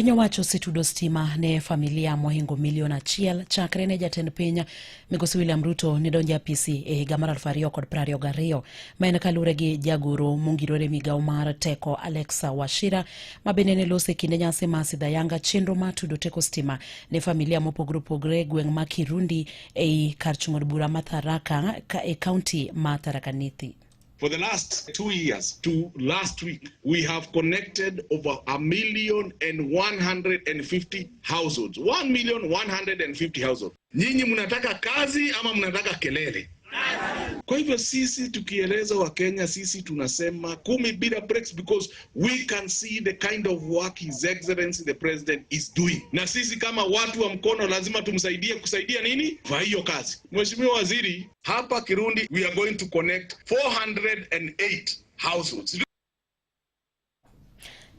Piny owacho osetudo stima ne familia mohingo milion 1 chakre ne jatend piny Migosi William Ruto ne donjo e apisi e higa mar 2022, ma en kaluwore gi jagoro mongirore migawo mar teko Alexa Wachira, ma bende ne loso e kinde nyasi mar sidho ayanga chenro mar tudo teko stima ne familia mopogore opogore e gweng' ma Kirundi ei kar chung' od bura ma Tharaka e kaunti ma Tharaka Nithi. For the last 2 years to last week, we have connected over 1,150,000 households. 1,150,000 households. Nyinyi mnataka kazi ama mnataka kelele? Kwa hivyo sisi tukieleza Wakenya, sisi tunasema 10 bila breaks because we can see the kind of work His Excellency the President is doing, na sisi kama watu wa mkono lazima tumsaidie kusaidia nini kwa hiyo kazi. Mheshimiwa Waziri, hapa Kirundi we are going to connect 408 households.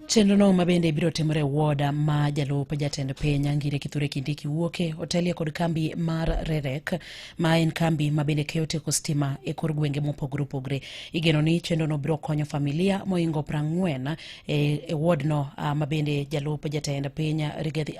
Chenro no mabende biro timore e ward ma jalup jatend piny Ngire Kithure Kindiki wuoke otelie kod kambi mar REREC, ma en kambi mabende keyo teko stima e kor gwenge mopogore opogore. Igeno ni chenro no biro konyo familia mohingo 40 e ward no mabende jalup jatend piny Rigathi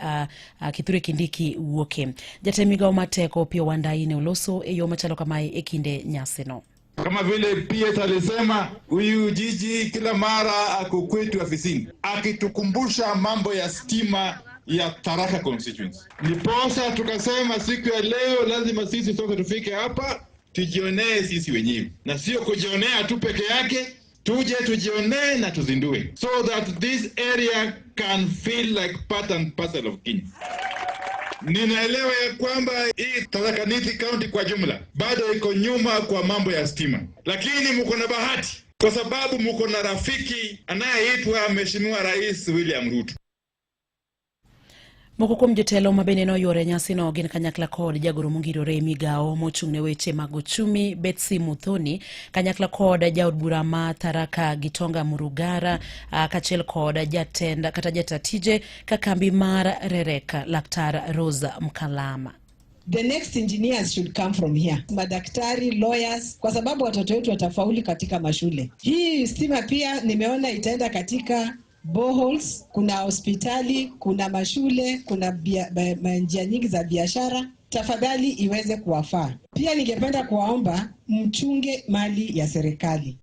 Kithure Kindiki wuoke. Jatend migawo mar teko Opiyo Wandayi ne oloso e yo machalo kamae e kinde nyasino. Kama vile PS alisema, huyu jiji kila mara ako kwetu afisini akitukumbusha mambo ya stima ya Tharaka constituency. Ndiposa tukasema siku ya leo lazima sisi sote tufike hapa tujionee sisi wenyewe, na sio kujionea tu peke yake, tuje tujionee na tuzindue, so that this area can feel like part and parcel of Kenya. Ninaelewa ya kwamba hii Tharaka Nithi County kwa jumla bado iko nyuma kwa mambo ya stima, lakini mko na bahati kwa sababu mko na rafiki anayeitwa Mheshimiwa Rais William Ruto. Moko kuom jotelo mabende noyuoro e nyasino gin kanyakla kod jagoro mongirore e migawo mochung' ne weche mag ochumi Betsy Muthoni, kanyakla kod jaod bura ma Tharaka Gitonga Murugara, kaachiel kod jatend kata jata tije ka kambi mar REREC Laktar Rose Mkalama. The next engineers should come from here, madaktari, lawyers, kwa sababu watoto wetu watafauli katika mashule. Hii stima pia nimeona itaenda katika boreholes, kuna hospitali, kuna mashule, kuna njia nyingi za biashara. Tafadhali iweze kuwafaa. Pia ningependa kuwaomba mchunge mali ya serikali.